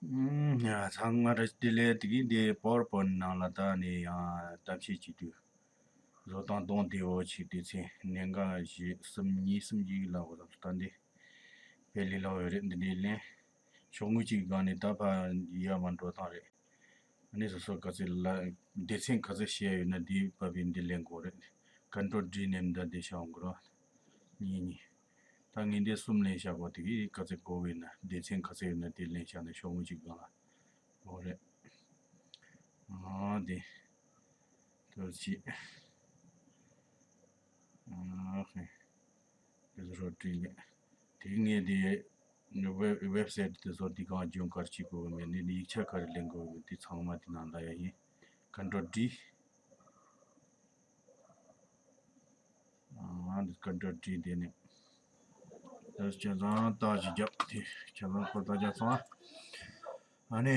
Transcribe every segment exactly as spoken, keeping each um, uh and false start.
ཨུམ། ཡ། ཚང་མ་ར་བདེ་ལེགས། དེ་གི་འདི་པ་ཝར་པོའིན་ཊི་ནང་ལ་ད་ནི་ཡང་གཏམ་བཤད་བྱེད་དུས་བཟོ་སྟངས་གཏོང་བདེ་བོ་ཞིག་སྡེ་ཚན་གནད་འགག་བཞི་གསུམ་གཉིས་གསུམ་ཞིག་ལ་འོ་ད་ལྟ་འདི་དཔེ་ལས་སླ་བོ་རེད། འདི་འདྲའི་ལན་ཤོག་ངོས་གཅིག་སྒང་ནས་ད་ཕར་ཡར་མར་འགྲོ་སྟངས་རེད། ཨ་ནི་སོ་སོ་ག་ཚོད་ལ་སྡེ་ཚན་ག་ཚོད་བཤད་ཡོད་ན་དེའི་བབ་པའི་འདི་ལེན་དགོས་རེད། ཀོན་ཊོལ་ཌི་ནས་འདི་འདི་བྱ་འོང་གི་རོ། གཉིས་གཉིས། ད་ངས་འདི་གསུམ་ལེན་བཞག་གོ། དེ་གི་ག་ཚོད་དགོས་ཡོད་ན་སྡེ་ཚན་ག་ཚོད་ཡོད་ན་དེ་ལེན་བཞག་ནས་ཤོག་ངོས་གཅིག་སྒང་ལ་འོ་རེད། ཨ་དེ་ཐོལ་ཅི། ཨ་ཧེ། དེ་ཚོ་རོ་བྲིས་ལེ། དེ་ངས་དེ་ཝེབ་ཝེབ་སའིཊ་དེ་ཚོ་དེ་གང་སྦྱོང་ག་རེ་བྱེད་དགོས་མེད་ནི་ཡིག་ཆ་ག་རེ་ལེན་དགོས་མེད་དེ་ཚང་མ་དེ་ནང་ལ་ཡ་ཡིན། ཀོན་ཊོལ་ཌི། ཨ་འདི་ཀོན་ཊོལ་ཌི་དེ་ནས་དེ་ཁྱེད་ཚང་རྟགས་ཅིག་རྒྱབ། དེ་ཁྱེད་ཚང་ཁོ་རྟགས་རྒྱབ་སོང་ཨ། ཨ་ནི།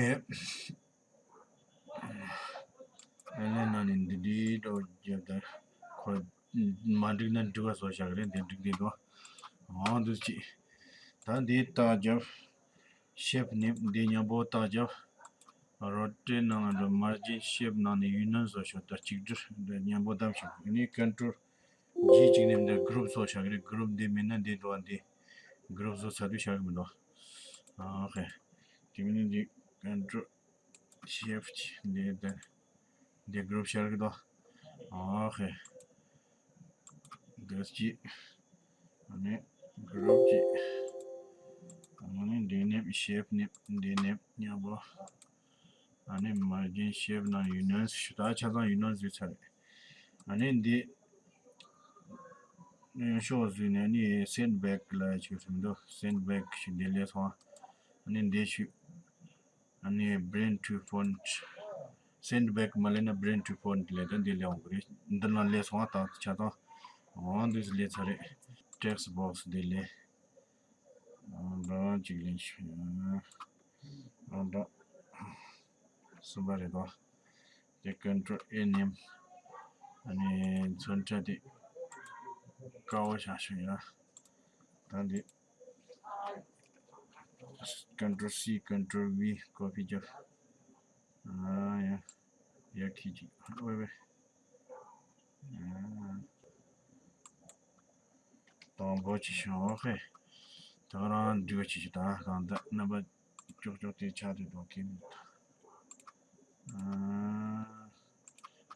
ཨ་ནི་ན་ནི་འདི་འདྲའི་འགྲོ་རྒྱབ་དེ་ཁོ་མ་འགྲིག་ན་འགྲིག་པ་བཟོ་བཞག་རེད། འདི་འགྲིག་འདི་འགྲོ། ཨང་འདི་ཅི། ད་འདི་རྟགས་རྒྱབ། ཤེབ་ནི་འདི་མཉམ་པོ་རྟགས་རྒྱབ། རོ་ཊེ་ཊི་ནང་ལ་འགྲོ། མར་ཇིན་ཤེབ་ནང་ནས་ཡུ་ནི་ཡོན་བཟོ་ཤོག་ད་གཅིག་སྒྲིལ་འདི་མཉམ་པོ་བདམས་ཤོག་ཨ་ནི་ཀོན་ཊོལ་ཇི་གཅིག་ནས་འདི་གུ་རུབ་བཟོ་བཞག་རེད། གུ་རུབ་འདི་མིན་ན་འདི་འགྲོ་བ་འདི་གུ་རུབ་བཟོ་ཚར་དུས་བཞག་གི་མི་འདུག་ཨ་ཧེ། དེ་མིན་ན་འདི་ཀོན་ཊོལ་ཤེབ་འདི་འདི་འདི་གུ་རུབ་བཞག་གི་འདུག་ཨ་ཧེ། འདི་གཅིག་ཨ་ནི་གུ་རུབ་གཅིག་ཨ་ནི་འདི་ནེམ་ཤེབ་ནེམ་འདི་ནེམ་མཉམ་པོ། ཨ་ནི་མར་ཇིན་ཤེབ་ནང་ཡུ་ནི་ཡོན་ཞུ། ད་ཆ་ཚང་ཡུ་ནི་ཡོན་བཟོས་ཚར་རེད། ཨ་ནི་འདི་ཡོན་ཤོག་བཟོས་ནས་ཨ་ནི་སེན་ཌི་བེག་ལ་ཞུ་ཟིན་འདུག་སེན་ཌི་བེག་ཞུ། འདི་ལས་སོང་། ཨ་ནི་འདི་ཞུ། ཨ་ནི་bring to front. Send back མ་ལས་ན་bring to front ལས་ད་འདི་ལས་འོང་གི་རེད། འདི་ན་ལས་སོང་ད་ཆ་ཚང་། འོ་འདི་ལས་ཚར་རེད། ཊེག་སི་བོག་སི་འདི་ལས། འདྲ་གཅིག་ལེན་ཤོག་འདྲ། གསུམ་པ་རེད་དོ། དེ་ཀོན་ཊོལ་ཨེ་ནེམ། ཨ་ནི་ཚོན་ཁྲ་དེ་དཀར་པོ་བྱ་ཤོག་ཡ། ད་འདི་ཀོན་ཊོལ་སི་ཀོན་ཊོལ་ཝི་ཀོ་པི་རྒྱབ། ཨ་ཡ་ཡ་ཁི་ཅིག་ཨོ་ཝེ། དང་པོ་ཅི་ཤོག་ཧེ། ད་རང་འདྲི་བ་ཅི་ཞིག་ད་གང་ད་རྣམ་པ་ཅོག་ཅོག་དེ་ཆ་དེ་འགྲོ་གི་མི་འདུག་ཨ་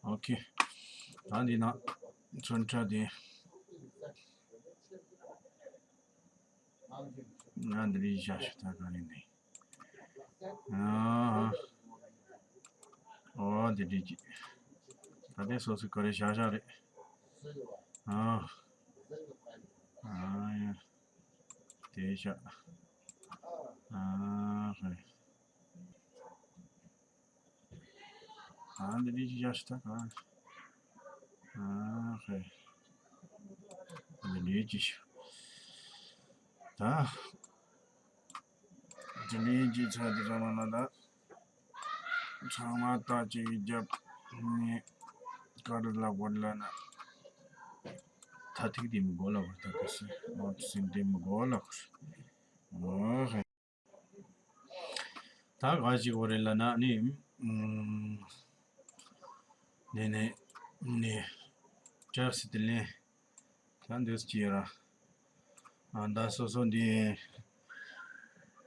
ཨོ་ཁེ། ད་འདི་ན་ཚོན་ཁྲ་དེ་ང་འདི་རིགས་བཞག་ཤོག་ད་ག་རེ་འདི། ཨ་ཨོ་འདི་འདྲ་ཅིག་ད་ལྟའི་སོ་སོའི་ག་རེ་བཞག་བཞག་རེད། ཨ་ཨ་ཡ་དེ་བཞག་ཨ་ཧེ། ཨ་འདི་འདྲ་ཅིག་བཞག་ཤོག་ད་ག་ཨ་ཧེ། འདི་འདྲ་ཅིག་ད། དེ་ནས་རྒྱུ་ཆ་དེ་ཚང་མ་ལ་ད་ཚང་མ་ལྟ་ཅིག་རྒྱབ་ནས་ག་རེ་ལབ་དགོས་ལབ་ན། ད་ཐིག་དེ་མི་དགོས་ལབ་དགོས་ད་ག་སེ་ཨོ་ཐི་སིང་དེ་མི་དགོས་ལབ་དགོས། ཨོ་ཧེ། ད་ག་ཅིག་དགོས་རེད་ལབ་ན་ནི་ཨུམ། ནས་ནས་ནས་ཀྲག་སི་དེ་ལེན། ད་འདི་སྐྱེས་ར། ཨ་ད་སོ་སོ་འདི་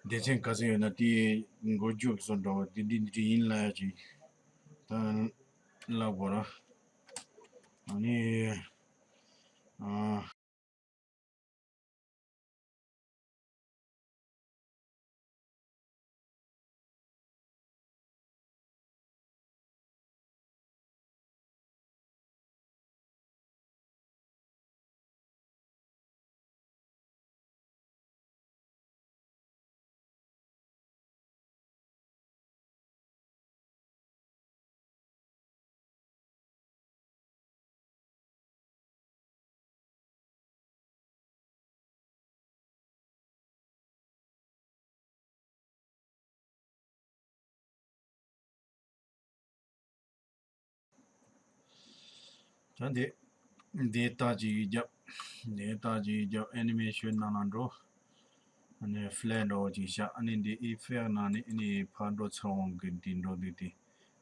སྡེ་ཚན་ག་ཚོད་ཡོད་ན་དེ་འགོ་རྒྱུགས་སོ་འགྲོ་འདི་འདི་འདི་ཡིན་ལ་ཡ་ཅིག་ད་ལབ་དགོས་ར། ཨ་ནི་ཨ། ད་འདི་འདི་རྟགས་ཅིག་རྒྱབ། འདི་རྟགས་ཅིག་རྒྱབ། ཨེ་ནི་མེ་ཤོན་ནང་ལ་འགྲོ། ཨ་ནི་ཕི་ལེ་འདྲ་བོ་ཅིག་བཞག་ཨ་ནི་འདི་ཨི་ཕེག་ནང་ནས་ཨ་ནི་ཕར་འགྲོ་ཚུར་འོང་གི་འདི་འགྲོ་འདུག་དེ་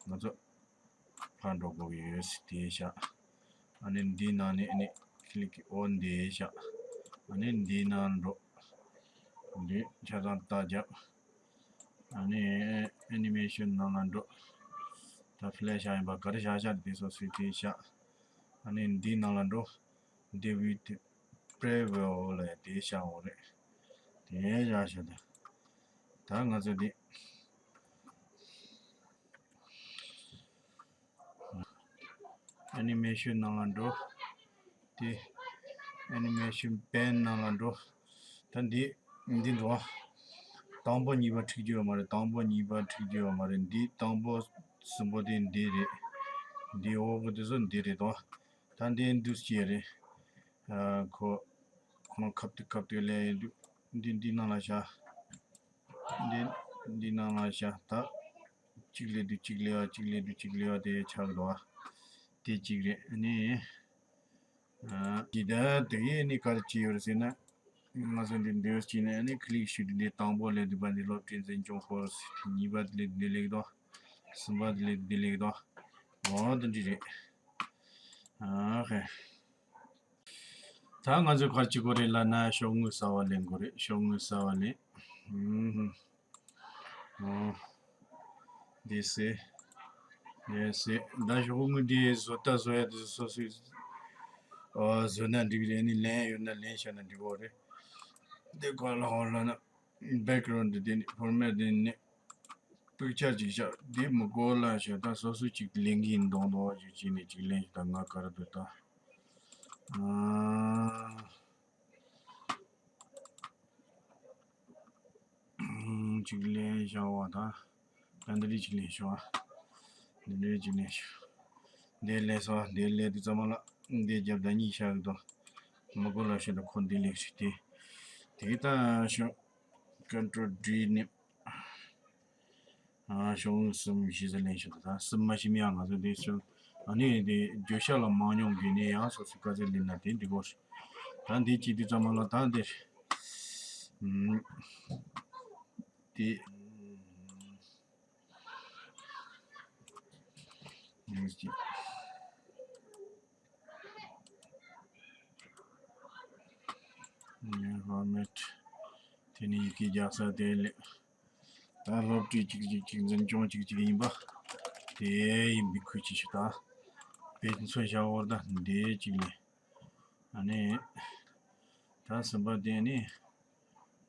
ང་ཚོ་ཕར་འགྲོ་དགོས་ཡོད་ཟེར་དེ་བཞག་ཨ་ནི་འདི་ནང་ནས་ཨ་ནི་ཁི་ལིག་གི་འོ་འདི་བཞག་ཨ་ནི་འདི་ནང་འགྲོ། འདི་ཆ་ཚང་རྟགས་རྒྱབ། ཨ་ནི་ཨེ་ནི་མེ་ཤོན་ནང་ལ་འགྲོ། ད་ཕི་ལེ་ཤ་ཡིན་པ་ག་རེ་བཞག་བཞག་དེ་སོ་སོའི་དེ་བཞག་ཨ་ནི་འདི་ནང་ལ་འགྲོ། འདི་བི་དེ་པྲེ་ཝེལ་ལ་དེ་བཞག་འོ་རེད། དེ་བཞག་བཞག་ད། ད་ང་ཚོ་འདི་ཨེ་ནི་མེ་ཤོན་ནང་ལ་འགྲོ། དེ་ཨེ་ནི་མེ་ཤོན་པེན་ནང་ལ་འགྲོ། ད་འདི་འདི་འགྲོ། དང་པོ་གཉིས་པ་འཁྲིག་རྒྱུ་ཡོད་མ་རེད། དང་པོ་གཉིས་པ་འཁྲིག་རྒྱུ་ཡོད་མ་རེད། འདི་དང་པོ་གསུམ་པོ་དེ་འདི་རེད། འདི་འོག་གི་དེ་ཚོ་འདི་རེད་དོ། ད་འདི་འདུས་བྱས་རེད། ཨ་ཁོ་ཁོ་ཁབ་ཏུ་ཁབ་ཏུ་ལས་འདུག་འདི་འདི་ནང་ལ་བཞག་འདི་འདི་ནང་ལ་བཞག་ད་གཅིག་ལས་འདུག་གཅིག་ལས་བ་གཅིག་ལས་འདུག་གཅིག་ལས་བ་དེ་ཆགས་འདུག་ཨ། དེ་གཅིག་རེད་ཨ་ནི། ཨ་ཇི་ལྟར་དེ་ཡིས་ནི་ག་རེ་བྱས་ཡོད་རེད་ཟེར་ན། ང་ཚོ་འདི་འདོད་ཀྱིས་ནས་ནི་ཁི་ལིག་ཞུ་དུས་འདི་དང་པོ་ལས་འདི་པ་འདི་སློབ་གྲྭའི་འཛིན་སྐྱོང་སྐོར་གཉིས་པ་ལས་འདི་ལེགས་དོ། གསུམ་པ་ལས་འདི་ལེགས་དོ། འོ་དེ་འདྲ་རེད། ཨ་ཧེ། ད་ང་ཚོས་ག་རེ་བྱེད་དགོས་རེད་ལབ་ན་ཤོག་ངོས་གསར་པ་ལེན་དགོས་རེད། ཤོག་ངོས་གསར་པ་ལེན། ཨུམ། ཨོ། འདི་སེ། འདི་སེ། ད་ཤོག་ངོས་འདི་བཟོ་ལྟ་བཟོ་ཡ་དེ་སོ་སོའི། ཨོ་བཟོ་ན་འགྲིག་རེད། ནི་ལེན་ཡོད་ན་ལེན་བྱས་ན་འགྲིག་གོ་རེད། འདི་ག་ལ་ཧོ་ལ་ན། བེག་རོན་འདི་དེ་ནི་ཕོར་མེ་ཊི་འདི་ནི། པིག་ཅར་ཅིག་བཞག་འདི་མི་གོ་ལ་བྱས་ད་སོ་སོ་ཅིག་ལེན་གིན་འདོང་འདོང་བ་ཅིག་བྱས་ནས་ཅིག་ལེན་ཞིག་ད་ང་ག་རེ་འདུག་ད། ཨ། ཅིག་ལེན་བྱ་བ་དང་། ད་འདི་རིགས་ཅིག་ལེན་བྱ་བ། འདི་རིགས་ཅིག་ལེན་བྱ་བ། འདི་ལས་སོ་འདི་ལས་དུས་ཙམ་ལ། འདི་རྒྱབ་ད་གཉིས་བྱ་གི་དོ། མི་གོ་ལ་བྱེད་དོ་ཁོ་འདི་ལེགས་ཤིག་དེ། དེ་ད་ཤོག་ཀོན་ཊོལ་ཌི་ནི། ཨ་ཤོག་ངོས་གསུམ་བཞི་ཟེར་ལེན་བྱེད་དོ་ད་གསུམ་མ་ཤི་མི་ཡང་ང་ཚོ་འདི་ཤོག་ཨ་ནི་འདི་བརྗོད་བྱ་ལ་མང་ཉུང་གི་ནི་ཡང་སོ་སོ་དཀའ་ཚེགས་ལེན་ན་དེ་འགྲིག་གོ་ད་འདི་ཅིག་དུས་ཙམ་ལ་ད་འདི། ཨུམ། དེ། ཡིན་གཅིག་ནས་ཕོར་མེ་ཊི། དེ་ནས་ཡི་གེ་རྒྱག་ས་དེ་ལས། ད་སློབ་ཁྲིད་གཅིག་གཅིག་གཅིག་འཛིན་སྐྱོང་གཅིག་གཅིག་ཡིན་པ། དེ་ཡིན་པའི་ཁུལ་གྱིས་ཞུ་ད། དཔེ་མཚོན་བྱ་བར་ད་འདི་གཅིག་ལས། ཨ་ནི། ད་གསུམ་པ་དེ་ནི།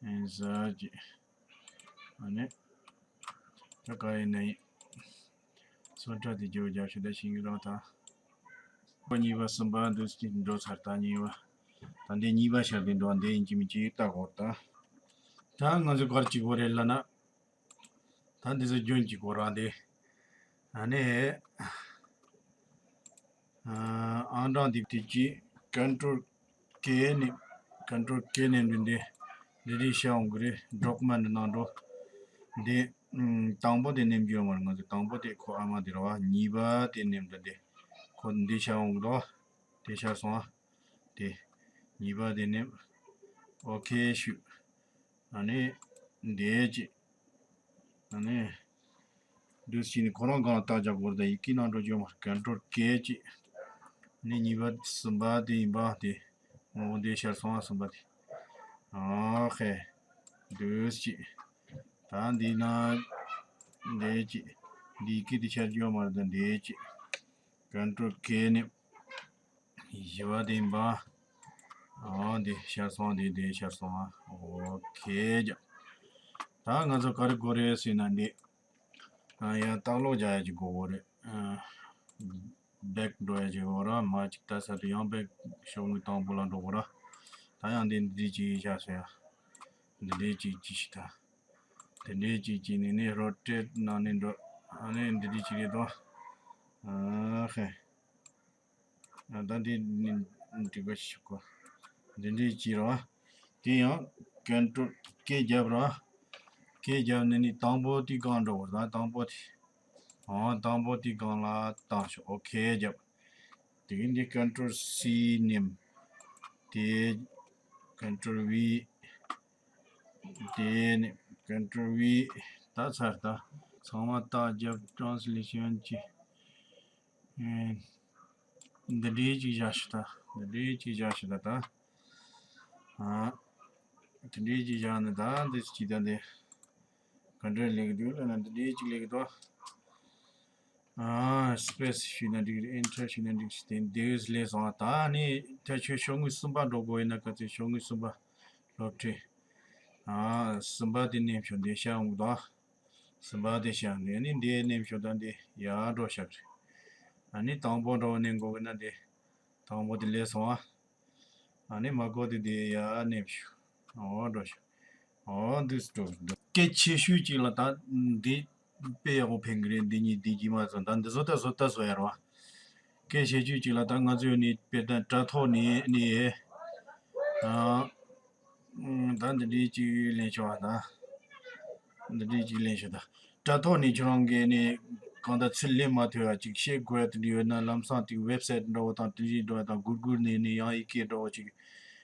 ཨེ་ཟ་ཅི། ཨ་ནི། ད་ག་ཡིན་ན་ཡིན། སོན་ཁྲ་དེ་རྒྱབ་རྒྱབ་ཞིག་ད་ཤིང་གི་རང་ད། པ་གཉིས་པ་གསུམ་པ་འདུག་ཅིག་འགྲོ་ཚར་ད་གཉིས་པ། ད་འདི་གཉིས་པ་ཤར་དེ་འགྲོ་འདི་ཡིན་གྱི་མིན་གྱི་ལྟ་དགོས་ད། ད་ང་ཚོ་གར་གཅིག་པོ་རེད་ལ་ན། ད་འདི་ཚོ་རྒྱུན་གྱི་སྐོར་རང་དེ། ཨ་ནི། ཨང་གྲངས་འདི་དེ་གྱིས་ཀོན་ཊོལ་ཀེ་ནི། ཀོན་ཊོལ་ཀེ་ནི་འདི་འདི་འདི་རིགས་ཤ་འོང་གི་རེད་ཌོག་མན་ནང་འགྲོ། འདི་དང་པོ་དེ་ནེམ་རྒྱུ་ཡོད་མ་རེད་ང་ཚོ་དང་པོ་དེ་ཁོ་ཨ་མ་དེ་རེད་བ། གཉིས་པ་དེ་ནེམ་ད་དེ་ཁོ་འདི་ཤ་འོང་གི་རེད་བ། དེ་ཤར་སོང་ཨ། དེ། གཉིས་པ་དེ་ནི། ཨོ་ཁེ་ཞུ། ཨ་ནི། འདས་ཀྱི། ཨ་ནི། འདུས་ཀྱི་ནི་ཁོ་རང་གང་ལ་བཏགས་རྒྱག་དགོས་རེད་ད་ཡི་གེ་ནང་འགྲོ་རྒྱུ་མ་རེད་ཀོན་ཊོལ་ཀེ་ཀྱི། ནི་གཉིས་པ་གསུམ་པ་དེ་ཡིན་པ་དེ། ངོ་བོ་འདས་ཤར་སོང་ཨ་གསུམ་པ་དེ། ཨ་ཧེ། འདུས་ཀྱི། ད་འདི་ན། འདས་ཀྱི། འདི་ཡི་གེ་དེ་ཤར་རྒྱུ་མ་རེད་ད་འདས་ཀྱི། ཀོན་ཊོལ་ཀེ་ནི། བཞི་པ་དེ་ཡིན་པ། འོ་འདི་ཤར་སོང་འདི་འདི་ཤར་སོང་ཨ། ཨོ་ཁེ་རྒྱབ། ད་ང་ཚོ་ག་རེ་དགོས་རེད་ཟེར་ན་འདི། ཡང་ལྟག་ལོག་རྒྱག་ཡ་ཅིག་དགོས་གོ་རེད། བེག་འགྲོ་ཡ་ཅིག་དགོས་ར་མ་ཅིག་ལྟ་ས་དུ་ཡང་བེག་ཤོག་ངོས་དང་པོ་ལ་འགྲོ་དགོས་ར། ད་ཡང་འདི་འདི་ཅིག་ཤར་སོང་ཡ། འདི་འདྲའི་ཅིག་ཅིག་ཤི་ད། འདི་འདྲའི་ཅིག་ཅིག་ནི་ནི་རོ་ཊེཊ་ནང་ནས་འགྲོ། ཨ་ནི་འདི་འདྲའི་ཅིག་རེད་དོ། ཨ་ཧེ། ད་འདི་ནི་འགྲིག་པ་ཞིག་གོ། འདི་འདྲའི་ཅིག་རོ། དེ་ཡང་ཀོན་ཊོལ་ཀེ་རྒྱབ་རོ། ཀེ་རྒྱབ་ནི་ནི་དང་པོ་དེ་གང་འགྲོ་བར་ད་དང་པོ་དེ། ཨང་དང་པོ་དེ་གང་ལ་བཏང་ཤོག་ཨོ་ཁེ་རྒྱབ། དེ་གི་འདི་ཀོན་ཊོལ་སི་ནེམ། དེ་ཀོན་ཊོལ་ཝི། དེ་ནས་Ctrl V ད་ཚར་ད། ཚང་མ་རྟགས་རྒྱབ་translation གྱི། ཨེ། འདི་འདྲའི་ཅིག་བཞག་ཤི་ད། འདི་འདྲའི་ཅིག་བཞག་ཤི་ད་ད། ཨ། འདི་འདྲའི་ཅིག་བཞག་ནི་ད་འདི་ཅིག་ད་འདི། ག་འདྲ་ལེགས་འདུག་ལ་ན་འདི་འདྲའི་ཅིག་ལེགས་འདུག་ཨ། space ཞུས་ན་འགྲིག་རེད། enter ཞུས་ན་འགྲིག་ཞིག་དེ་འདིས་ལས་སོང་ད་ནི་ད་ཁྱོད་ཤོག་ངོས་གསུམ་པ་འགྲོ་དགོས་ཡིན་ན་ག་ཚོད་ཤོག་ངོས་གསུམ་པ་སློབ་ཁྲིད། ཨ། གསུམ་པ་དེ་ནས་ཤོག་འདི་ཤ་འུག་དང་། གསུམ་པ་དེ་བཞག་ནས་ནི་འདི་ནེམ་ཤོག་དང་འདི་ཡར་འགྲོ་བཞག་རེད། ཨ་ནི་དང་པོ་འགྲོ་ནས་འགོ་གི་ན་འདི་དང་པོ་དེ་ལས་སོང་ཨ། ཨ་ནི་མ་གོ་དེ་འདི་ཡར་ནེམ་ཤོག་འོ་འགྲོ་བཞག་འོ་འདུས་འགྲོ་འདུག་སྐད་ཆེ་ཤོས་ཅིག་ལ་ད་འདི་དཔེ་ཡག་པོ་ཕན་གི་རེད། འདི་གཉིས་འདི་གྱིས་མ་བཟོ་ད་འདི་བཟོ་ད་བཟོ་ད་བཟོ་ཡར་བ། སྐད་ཆེ་ཤོས་ཅིག་ལ་ད་ང་ཚོས་ནི་དཔེ་ད་དྲ་ཐོག་ནས་ནི་ཨ། ཨུམ། ད་འདི་འདྲའི་ཅིག་ལེན་ཆོག་ཨ་ད། འདི་འདྲའི་ཅིག་ལེན་ཆོག་ད། དྲ་ཐོག་ནས་ཁྱོད་རང་གིས་ནི་གང་ལྟར་ཚུར་ལེན་མ་ཐུབ་ཡ་ཅིག་ཤེས་དགོས་ཡ་དེ་འདྲ་ཡོད་ན་ལམ་སང་དེ་ཝེབ་སའིཊ་འདྲ་བོ་དང་དེ་འདྲའི་འདྲ་བོ་དང་གུར་གུར་ནས་ནི་ཡང་ཡི་གེ་འདྲ་བོ་ཅིག་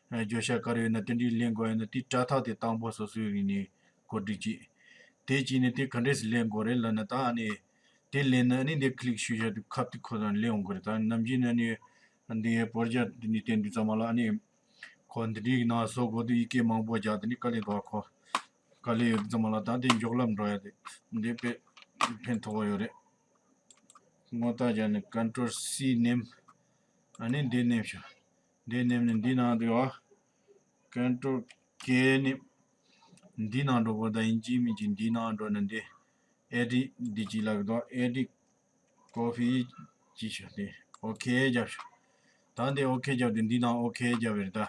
བརྗོད་བྱ་ག་རེ་ཡོད་ན་དེ་འདྲའི་ལེན་དགོས་ཡ་ན་དེ་དྲ་ཐོག་དེ་དང་པོ་སོ་སོའི་རིང་ནས་གོ་སྒྲིག་ཅིག་དེ་ཅིག་ནི་དེ་ག་འདྲས་སུ་ལེན་དགོས་རེད་ལབ་ན་ད་ནི་དེ་ལེན་ན་ནི་འདི་ཀི་ལིག་ཞུས་བྱས་དུས་ཁབ་དེ་ཁོ་རང་ལེན་འོང་གི་རེད། ད་ནམ་རྒྱུན་ན་ནི་འདི་པོར་ཇར་དེ་ནི་བསྟན་དུས་ཙམ་མ་ལ་ནི། ཁོ་འདི་འདྲའི་ནང་བཟོ་དགོས་དུས་ཡི་གེ་མང་པོ་རྒྱག་དེ་ནི་དཀའ་ལས་འདུག་ཁོ། དཀའ་ལས་ཡོད་དུས་ཙམ་མ་ལ་ད་འདི་མགྱོགས་ལམ་འགྲོ་ཡ་དེ་འདི་དཔེ་ཕན་ཐོགས་ཡོད་རེད། སྔོ་རྟགས་རྒྱག་ནས་Ctrl C ནེམ། ཨ་ནི་འདི་ནེམ་ཤོག་འདི་ནེམ་ནས་འདི་ནང་དུ་ཡོད། Ctrl K ནེམ། འདི་ནང་འགྲོ་དགོས་ད་ཡིན་གཅིག་མིན་གཅིག་འདི་ནང་འགྲོ་ནས་འདི། edit འདི་གཅིག་ལ་གདོང་edit copy ཅིག་ཞུ་སྟེ་ཨོ་ཁེ་རྒྱབ་ཤོག་ད་འདི་ཨོ་ཁེ་རྒྱབ་དུས་འདི་ནང་ཨོ་ཁེ་རྒྱབ་རེད་ད།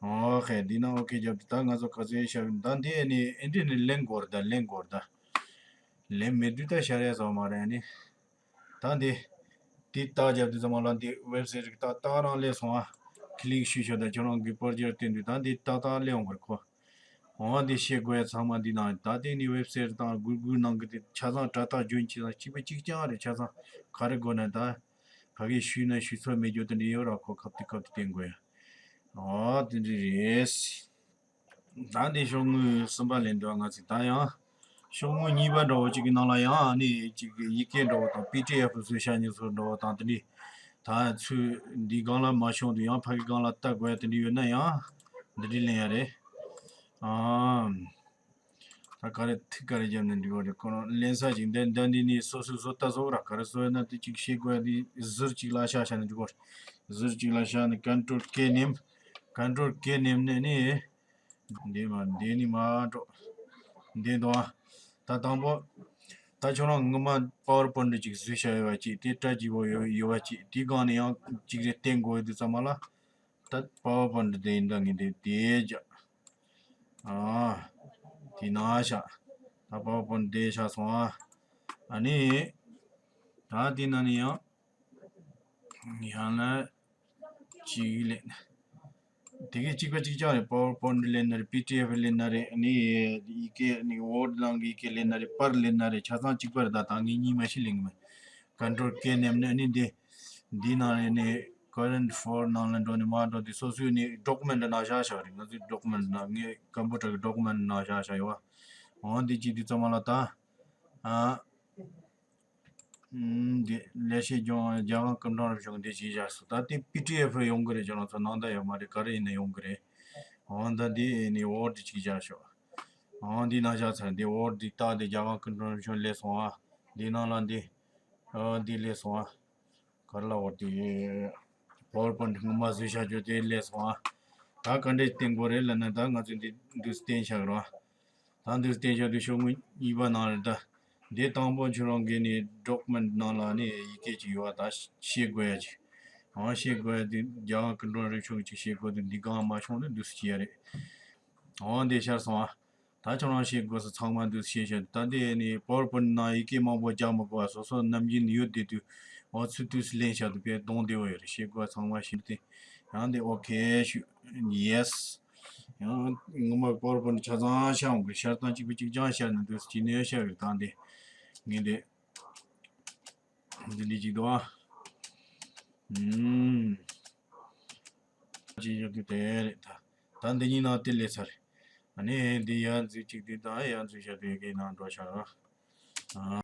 ཨོ་ཁེ་འདི་ནང་ཨོ་ཁེ་རྒྱབ་དུས་ད་ང་ཚོ་ག་ཚོད་ཤར་ད་འདི་ནི་ཨེ་འདྲི་ནི་ལེན་དགོས་རེད་ད། ལེན་དགོས་རེད་ད། ལེན་མེད་དུས་ད་ཤར་ཡ་ཟོ་མ་རེད་ནི། ད་འདི། འདི་རྟགས་རྒྱབ་དུས་ཙམ་མ་ལ་འདི་ཝེབ་སའིཊ་རིགས་ད་རྟགས་རང་སླེབས་སོང་ཨ། ཀི་ལིག་ཞུས་ཤོག་ད་ཁྱོད་རང་གི་པར་རྒྱབ་བསྟན་དུས་ད་འདི་རྟགས་རྟགས་སླེབས་འོང་བར་གོ་འོ་འདི་ཤེས་དགོས་ཡ་ཚང་མ་འདི་ནང་ད་ལྟའི་ནི་ཝེབ་སའིཊ་དང་གུར་གུར་ནང་གི་དེ་ཆ་ཚང་དྲ་ཐག་རྒྱུན་གཅིག་དང་གཅིག་པ་གཅིག་རྐྱང་རེད། ཆ་ཚང་ག་རེ་དགོས་ན་ད་ཕ་གིས་ཞུས་ན་ཞུས་ཚོད་མེད་རྒྱུ་དེ་འདྲ་ཡོད་ར་ཁོ་ཁབ་དེ་ཁབ་དེ་བསྟན་དགོས་ཡ། འོ་དེ་འདྲ་རེད། ད་འདི་ཤོག་ངོས་གསུམ་པ་ལེན་འདུག་ང་ཚོས་ད་ཡང་ཤོག་ངོས་གཉིས་པ་འདྲ་བོ་གཅིག་གི་ནང་ལ་ཡང་ཨ་ནི་གཅིག་གི་ཡི་གེ་འདྲ་བོ་དང་པི་ཌི་ཨེཕ་བཟོས་བཞག་མཁན་ཚོ་འདྲ་བོ་དང་དེ་འདྲའི་ད་ཚུར་འདི་སྒང་ལ་མ་ཤོང་དུས་ཡང་ཕ་གི་སྒང་ལ་ལྟ་དགོས་ཡ་དེ་འདྲ་ཡོད་ན་ཡང་འདི་འདྲའི་ལེན་ཡ་རེད། ཨ། ད་ག་རེ་ཐིག་ག་རེ་བརྒྱབ་ནས་འགྲིག་པ་རེད། ཁོ་རང་ལེན་ས་ཅིག་འདི་འདི་འདི་ནི་སོ་སོས་བཟོ་ལྟ་བཟོ་ར་ག་རེ་བཟོ་ཡོད་ན་དེ་གཅིག་ཤེས་དགོས་ཡ་དེ་ཟུར་གཅིག་ལ་བཞག་བཞག་ནས་འགྲིག་པ་རེད། ཟུར་གཅིག་ལ་བཞག་ནས་ཀོན་ཊོལ་ཀེ་ནེམ། ཀོན་ཊོལ་ཀེ་ནེམ་ནས་ནི། འདི་མ་འདི་ནི་མ་འགྲོ། འདི་འདུག་ཨ། ད་དང་པོ། ད་ཁྱོད་རང་ངོ་མ་པ་ཝར་པོའིན་ཊི་ཅིག་བཟོས་བཞག་ཡོད་པ་ཅིག་དེ་སྒྲ་ལྗིད་པོ་ཡོད་ཡོད་པ་ཅིག་དེའི་སྒང་ནས་ཡང་ཅིག་རེ་བསྟན་དགོས་ཡོད་དུས་ཙམ་མ་ལ། ད་པ་ཝར་པོའིན་ཊི་དེ་ཡིན་ད་ངས་དེ་དེ་རྒྱག་ཨ། དེ་ན་བཞག་ད་པ་ཝར་པོའིན་ཊི་དེ་བཞག་སོང་ཨ། ཨ་ནི། ད་དེ་ན་ནི་ཡང་། ཡང་ན། གཅིག་ལེན། དེ་གའི་གཅིག་པ་གཅིག་རྐྱང་རེད། པ་ཝར་པོའིན་ཊི་ལེན་ན་རེད། པི་ཌི་ཨེཕ་ལེན་ན་རེད། ནི་ཡི་གེ་ནི་ཝར་ཌི་ནང་གི་ཡི་གེ་ལེན་ན་རེད། པར་ལེན་ན་རེད། ཆ་ཚང་གཅིག་པ་རེད། ད་ད་ངས་གཉིས་མ་ཤི་ལེན་གི་མེད། ཀོན་ཊོལ་ཀེ་ནེམ་ནི་ནི་འདི། འདི་ནང་ནས་ནི་ཀ་རེནཊ་ཕོལ་ཌར་ནང་ལ་འགྲོ་ནི་མ་འགྲོ་དེ་སོ་སོའི་ནི་ཌོ་ཀུ་མེནཊ་ནང་བཞག་བཞག་རེད། ང་ཚོའི་ཌོ་ཀུ་མེནཊ་ནང་ངའི་ཀམ་པུ་ཊར་གི་ཌོ་ཀུ་མེནཊ་ནང་བཞག་བཞག་ཡོད་བ། འོ་འདི་གཅིག་དུས་ཙམ་མ་ལ་ད། ཨ། ཨུམ། འདི་ལས་བྱེད་ལྗོངས་རྒྱལ་དབང་སྐུ་ཕྲེང་རིམ་བྱོན་འདི་ཅིག་བཞག་སོང་། ད་ལྟའི་པི་ཌི་ཨེཕ་ཡོང་གི་རེད། ཁྱོད་རང་ཚོ་ནང་ད་ཡོད་མ་རེད། ག་རེ་ཡིན་ན་ཡོང་གི་རེད། འོ་ད་འདི་ནི་ཝར་ཌི་ཅིག་བཞག་ཤོག་འོ་འདི་ནང་བཞག་ཚར། འདི་ཝར་ཌི་འདི་རྟགས་འདི་རྒྱལ་དབང་སྐུ་ཕྲེང་རིམ་བྱོན་སླེབས་སོང་ཨ། འདི་ནང་ལ་འདི། ཨ་འདི་སླེབས་སོང་ཨ། ག་རེ་ལབ་དགོས་རེད་དེ། པ་ཝར་པོའིན་ཊི་སྔོན་མ་བཟོས་བཞག་རྒྱུ་དེ་སླེབས་སོང་ཨ། ད་ག་འདྲས་བསྟན་དགོས་རེད་ལབ་ན་ད་ང་ཚོས་འདི་འདུག་བསྟན་བཞག་རོགས། ད་འདི་བསྟན་བཞག་དུས་ཤོག་ངོས་གཉིས་པ་ནང་རེད་ད། འདི་དང་པོ་ཁྱོད་རང་གིས་ནི་ཌོ་ཀུ་མེནཊ་ནང་ལ་ནི་ཡི་གེ་ཅིག་ཡོད་པ་ད་ཤེས་དགོས་ཡ་ཅིག་འོ་ཤེས་དགོས་ཡ་དེ་རྒྱལ་དབང་སྐུ་ཕྲེང་རིམ་བྱོན་ཅིག་ཤེས་དགོས་དུས་འདི་སྒང་མ་བྱུང་དུས་འདུག་སེ་བྱེད་ཡ་རེད། འོ་འདི་ཤར་སོང་ཨ། ད་ཁྱོད་རང་ཤེས་དགོས་ས་ཚང་མ་འདུག་སེ་ཤེས་བཞག་ད་འདི་ནི་པ་ཝར་པོའིན་ཊི་ནང་ཡི་གེ་མང་པོ་རྒྱག་མི་དགོས་པ་སོ་སོ་ནམ་རྒྱུན་ཡོད་བསྡད་དུས་འོ་ཚུར་དུས་སུ་ལེན་བཞག་དུས་དཔེ་གདོང་བདེ་བོ་ཡོད་རེད། ཤེས་དགོས་ཚང་མ་ཤེས་ཏེ། ཡང་འདི་ཨོ་ཁེ་ཞུ། ཡེ་སི། ཡང་ངོ་མ་པ་ཝར་པོའིན་ཊི་ཆ་ཚང་ཤར་འོང་གི་ཤར་སྟངས་གཅིག་པ་གཅིག་རྐྱང་ཤར་ནས་འདུག་སེ་ཅི་ནས་ཤར་གི་ད་འདི། ངས་འདི། འདི་འདྲ་ཅིག་འདུག་ཨ། ཨུམ། ཅི་ཡོད་དུས་དེ་རེད་ད། ད་འདི་གཉིས་ནང་དེ་ལས་ཚར། ཨ་ནི་འདི་ཡར་འཛུལ་གཅིག་འདི་དང་ཡར་འཛུལ་བྱ་དེ་གའི་ནང་འགྲོ་བྱ།